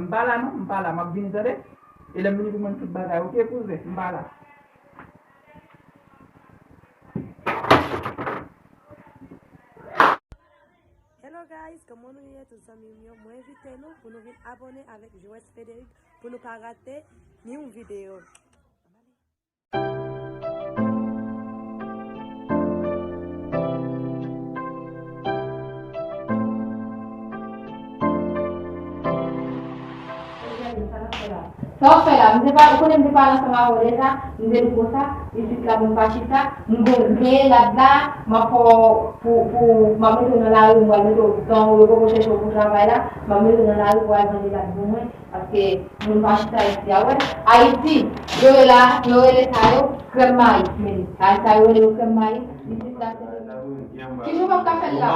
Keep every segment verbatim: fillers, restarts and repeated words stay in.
M pa la non, m pa la, m ap vini tande. E lè m vini pou mwen tout bagay, oke kouzen, m pa la. Hello guys, kòman nou ye tout zanmi m yo? Mwen envite nou pou nou vin abòne avèk Joès Frederick pou nou pa rate ni yon videyo. Sa w ap fè la? M te pa, ou konnen m te pale ansanm avè w deja, m te di w konsa, isit la moun pa chita, m gon gen lad la, m ap fè w pou, pou, m ap mete w nan lari, m pral mete w tan ou yo poko chèche w pou travay la, m ap mete w nan lari pou w al vande lad pou mwen, paske moun pa chita isi a, wè. Ayiti, yo rele, yo rele sa yo krèm mayi, men, a sa yo rele yo krèm mayi, isit la se Kijan w p ap ka fè l la?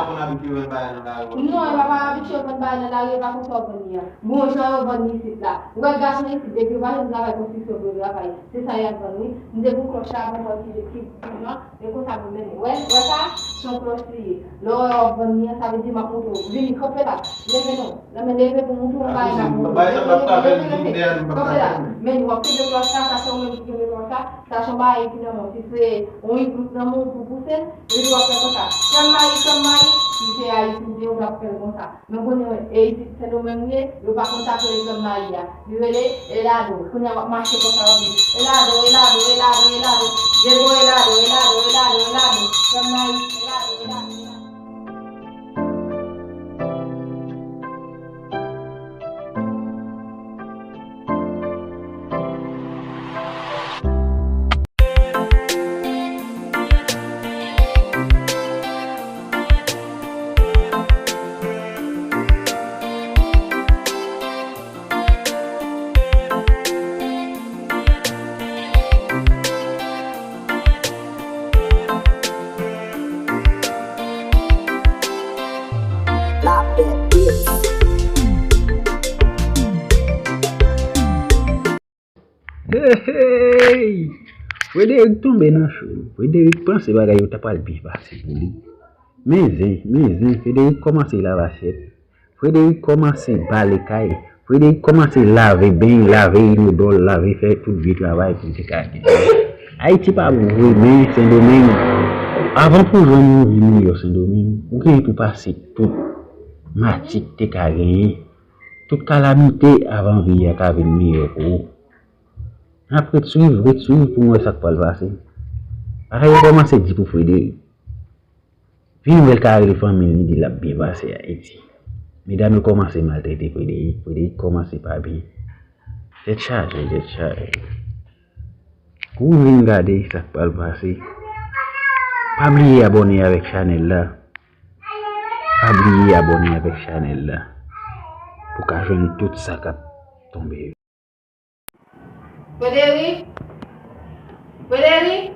Non, yo pa abitye yo vann bagay nan lari, yo pa konn sa yo vann li a. Bon, jan yo vann li isit la. Ou wè gason isit, depi yo pa jwenn travay konstriksyon pou yo travay, se sa y ap vann wi. M te gon klòch la, bon, mwen ki, ki, ki jan, e konsa pou mennen. Wè, wè sa? Se yon klòch li ye. Lè w wè yo ap vann li an, sa vle di m ap montre w. Vini, kanpe la. Leve non. Nan men leve pou montre w bagay la pou ou. Leve, leve, leve, leve. Kanpe la. Men w ap kenbe klòch la, sa se ou menm ki kenbe klòch la. Sa se yon bagay ki nan men w. Si se yon iglouk nan men w pou pouse l, epi w ap fè konsa. Krèm mayi, krèm mayi, si se Ayiti ou te ye, w t ap fè l konsa. Men kounye a, e isit Sendomeng ou ye, yo pa konn sa k rele krèm mayi a. Li rele elado. Kounye a w ap mache konsa, w ap di, elado, elado, elado, elado. Dego elado, elado, elado, elado. Krèm mayi, elado, elado, elado. Hey, hey! Frederick tonbe nan cho. Frederick panse bagay yo ta pral byen pase pou li. Men zen, men zen, Frederick kòmanse lave asyèt. Frederick kòmanse bale kay. Frederick kòmanse lave beny, lave inodòl, lave fè tout vye travay pou l te ka gen. Ayiti pa bon vre, men Sendomeng, avan pou w jwenn yon vi miyò Sendomeng, ou gen pou pase tout mati k te ka genyen, tout kalamite avan vi a ka vin miyò pou ou. N ap ret swiv, ret swiv pou n wè sa k pral pase. Bagay yo kòmanse di pou Frederick. Vin wè l ka rele fanmi l, li di l ap byen pase Ayiti. Medam yo kòmanse maltrete Frederick, Frederick kòmanse pa byen. Tèt chaje, tèt chaje. Pou w vin gade sa k pral pase, pa bliye abòne avèk chanèl la. Pa bliye abòne avèk chanèl la pou w ka jwenn tout sa k ap tonbe yo. Frederick? Frederick?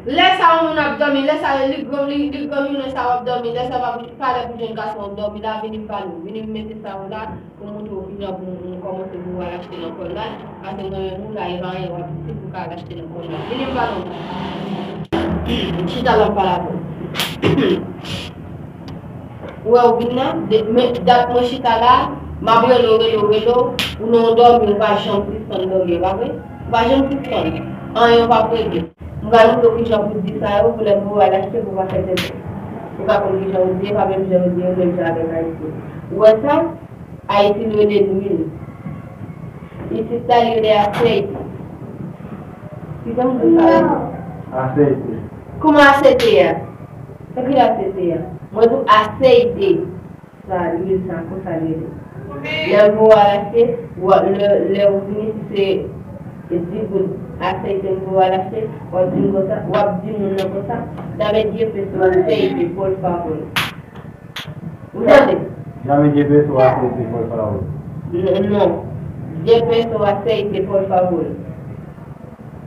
Lè sa yon moun ap dòmi, lè sa li granm, li, li granm jounen sa w ap dòmi, lè sa pa, pa lè pou jèn gason ap dòmi la, vini m pale w, vini m mete sa w la pou m montre w kijan pou m kòmanse pou w al achte nan kòl la, paske mwen menm ou la, e pa anyen w ap isit pou w ka al achte nan kòl la. Vini m pale w. Chita la m pale avè w. Ou wè ou vin nan, de, men, dat mwen chita la, m ap rele w, rele w, rele w, ou nan yon dòmi, ou pa janm sispann dòmi, e pa vre? Ou pa janm sispann. Anyen ou p ap regle. M pral montre w kijan pou di sa yo, pou lè pou w al achte, pou w pa fè tenten. Ou ka konn kijan ou di, e pa menm jan yo di yo, menm jan avèk Ayisyen. Ou wè sa? Ayiti nou rele lwil. Isit la li rele asèyte. Kijan m di sa? Asèyte. Kouman asèyte a? Sa ki asèyte a? Mwen di w asèyte. Sa lwil sa, konsa li rele. Lè m voye w al achte, w ap, lè, lè ou vini, si se di goud asèyte m voye w al achte, w ap di m konsa, w ap di moun nan konsa, dame diez pesos asèyte, por favor. Ou tande? Dame diez pesos asèyte, por favor. Non, non. Diez pesos asèyte, por favor.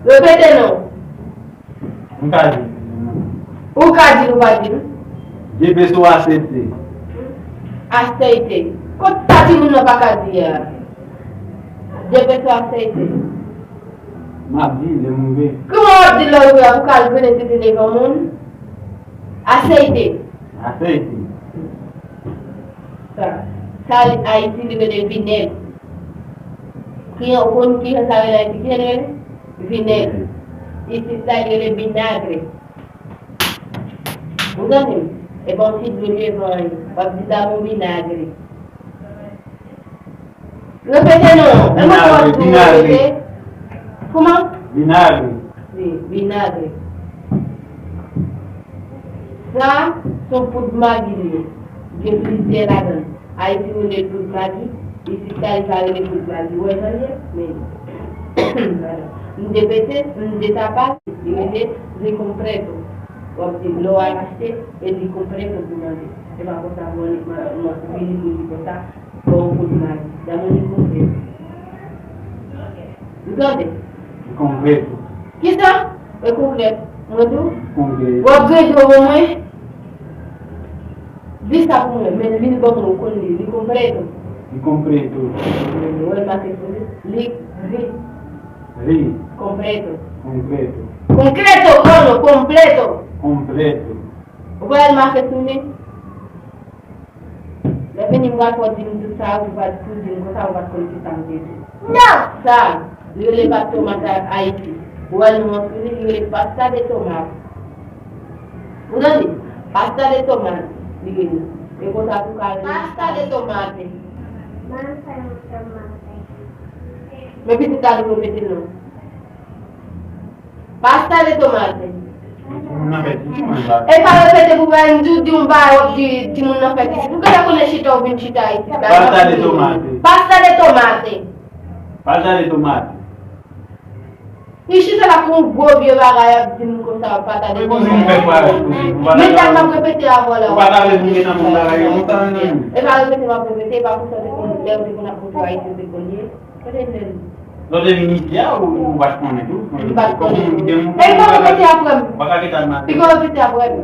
Repete non. M ka di. Ou ka di l, ou pa di l. Diez pesos asèyte. Asèyte. Kot sa timoun nan pa ka di a? Diez pesos asèyte. M ap di, lè m rive. Kouman w ap di l lè w rive a pou w ka al grennen tete devan moun? Asèyte. Asèyte. Sa, sa Ayiti li rele vinèg. Ki, ou konn ki jan sa rele Ayiti? Ki jan li rele? Vinèg. Isit la, li rele binagre. Ou tande m? E pa yon ti dlo li ye, pa anyen. W ap di sa bon binagre. Repete non. E mwen fò di w repete. Kòman? Vinagre. Wi, vinagre. Sa, se yon poud magi li ye. Gen plizyè ladan l. Ayiti nou rele l poud magi. Isit la, li pa rele poud magi. Ou wè jan l ye? Men, m depete, m detapa, li rele li konpreto. W ap di, lè w al achte, e li konpreto pou manje. Se pa konsa, bon, li, mwen, mwen, vini pou di konsa. Bon, kout may. Damou li konplèt. Ou tande? Li konplèt. Kisa? E konplèt. Mwen tou? Konplèt. W ap grede w ban mwen? Di sa pou mwen, men li l ban mwen, ou konn li. Li konplèt. Li konplèt. Mwen make sou li. Li, li. Li. Konplèt. Konplèt. Konplèt, oh non, konplèt. Konplèt. Ou wè l make sou li? Lè vini m pral fè w di m tout sa, ou pa t tou di m konsa, ou pa t konn ki sa m te di. Non! Sa, li rele pat tomat a Ayiti. Ou wè non an sou li, li rele pasta de tomat. Ou tande? Pasta de tomat, li rele. E konsa tou ka rele. Pasta de tomate. Mwen fè yon tomate. Men pitit la dwe repete non. Pasta de tomate. Timoun nan fè pitit mwen la. E pa repete pou bay m di w, di yon bagay w ap di timoun nan fè pitit. Ou genlè konnen chita ou vin chita isit la. Pasta de tomate. Pasta de tomate. Pasta de tomate. Li chita la pou yon gwo vye bagay ap di m konsa, pasta de tomate. Men kouzin m fè pwa. Men dat m ap repete avè w la. Ou pa ta vle pou m gentan konn bagay yo konsa, non. E pa repete m ap repete, e pa konsa w te konn lè w te konn ap montre w Ayiti w te konn ye. Kote l te vin? Lè w te vin isi a, ou, ou pa t konnen tou? M pa t konnen tou. E l pa repete apre m. Ou pa ka gentan al maten. Piga w repete apre m.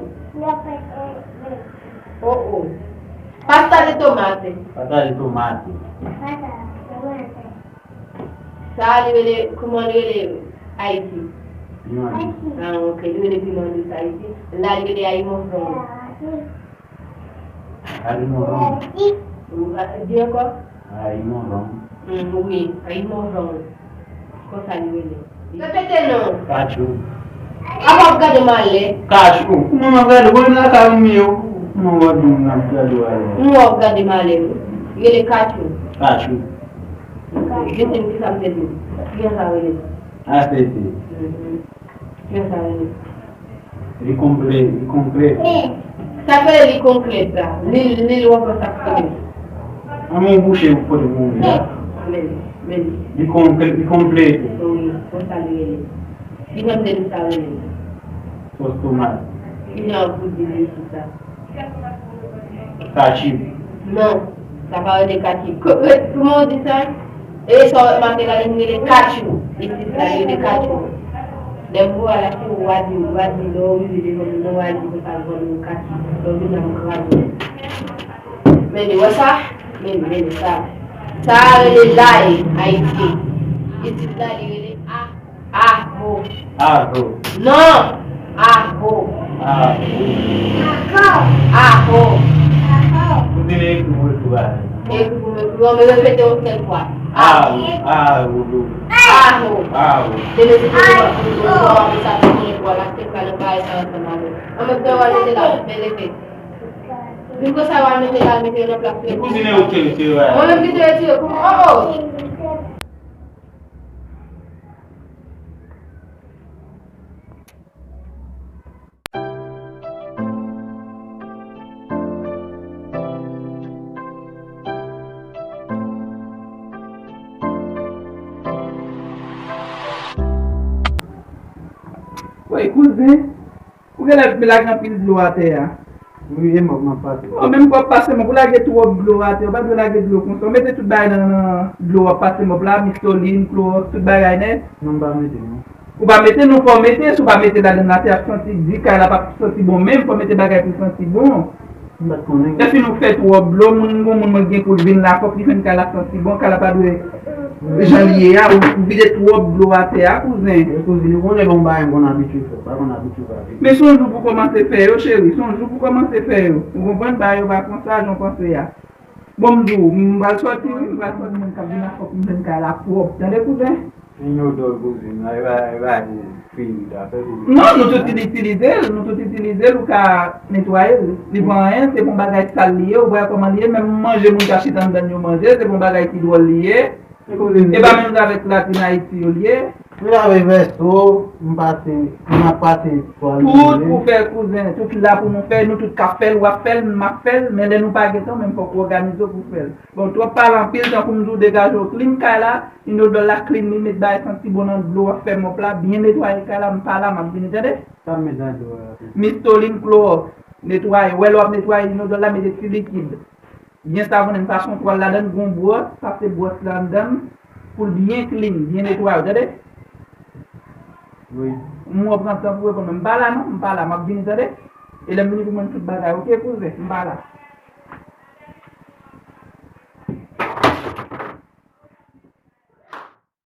Oh, oh. Pasta de tomate. Pasta de tomate. Sa li rele, kòman li rele Ayiti? Piman. Ah, ok, li rele piman dous Ayiti. La li rele ayi mòflon. Ayi mòflon. Ou, ah, di ankò? Ayi mòflon. Mm, wi, ayi mòflon. Konsa li rele. Repete non. Kachou. Apa w ap gade malè? Kachou. Kouman m ap gade? Ou menm lakay ou m ye, ou, kouman w ap di m m ap gade w alè? Kouman w ap gade malè, wi. Rele kachou. Kachou. Gen kisa m te di w? Kijan sa rele? A C C. Mhm. Kijan sa rele? Li konplè, li konplè. Sa k rele li konplè la? Li, li, w ap wè sa k rele. An men bouche ou pote pou mwen la. Men, men. Li konplè, li konplè. Wi, konsa li rele. Kijan m te di sa rele? Sòs tomat. Kijan pou di li sa? Kachip. Non, sa pa rele kachip. Ko-, e, kòman w di sa? E sa w make la, li rele kachou. Isit la, li rele kachou. Lè m voye al achte, w a di, w a di, lè w rive devan m nan, w a di konsa, l vann mwen kachou. Lè w vin la, m kraze w. Men li, wè sa? Men li, men li, sa. Sa a rele lay, Ayiti. Isit la, li rele a. Aho. Aho. Non. Aho. Aho. Aho. Ou di li ekri pou ekri a. Ekri pou ekri a, men repete yon sèl fwa. Aho. Aho. Aho. Aho. Demen se pou nou, pou nou, pou nou, pou nou, pou nou, pou nou, pou nou, An menm tan, w al mete la, men leve. Vin konsa, w al mete la, mete yo nan plas. Kouzine ou te retire a. Mwen menm ki te retire, kouman, oh, oh. Woy, kouzen. Ou genlè lage anpil dlo atè a. Wi, e mòp m ap pase. Oh, menm kò w ap pase mòp, ou lage twòp dlo atè, ou pa dwe lage dlo konsa. Ou mete tout bagay nan, nan dlo w ap pase mòp la, mistolin, klowòks, tout bagay nèt. Non, m pa mete, non. Ou pa mete, non, fò w mete, si w pa mete ladann atè, ap santi di, kay la p ap santi bon menm, fò w mete bagay pou santi bon. M pa t konnen. Epi nou fè twòp dlo, moun, gon moun mwen gen pou l vin la, fòk li fè kay la santi bon, kay la pa dwe jan li ye a, ou vide twòp dlo atè a, kouzen. Wi, kouzin, ou konnen bon bagay m konn abitye fè, m pa konn abitye fè. Men se yon jou pou kòmanse fè yo, cheri, se yon jou pou kòmanse fè yo. Ou konprann, bagay yo pa konsa, jan w panse a. Bon, m di w, m pral sòti, wi, m pral sòti, moun k ap vin la, fòk m jwenn kay la pwòp. Tande, kouzen? Inodò, kouzen, nan, e pa, e pa fini, dapre kouzen. Non, nou tout itilize l, nou tout itilize l, ou ka netwaye l. Li pa anyen, se pa yon bagay sal li ye, ou wè kòman li ye, menm manje moun k ap chita anndan l yo manje, se pa yon bagay ki dwòl li ye. E pa menm jan avèk Latin Haiti yo li ye. Mwen avèk Vèso, m pase, m ap pase twal jounen. Tout pou fè, kouzen, tout la pou nou fè, nou tout k ap fè l, w ap fè l, m ap fè l, men lè nou pa gen tan, menm fòk ou òganize w pou fè l. Bon, twòp pale anpil, tankou m di w, degaje w, clean kay la, Inodò la clean, li met bagay santi bon nan dlo, w ap fè mòp la, byen netwaye kay la, m pa la, m ap vini, tande? Sa m met nan dlo a? Mistolin, klowòks, netwaye, wè lè w ap netwaye Inodò la, mete ti likid. Byen savonnen l, pase yon twal ladan l, gon bwòs, pase bwòs la anndan l, pou l byen clean, byen netwaye, w tande? Wi. M wè w pran tan pou reponn mwen. M pa la non, m pa la, m ap vini, tande? E lè m vini pou mwen tout bagay, oke, kouzen? M pa la.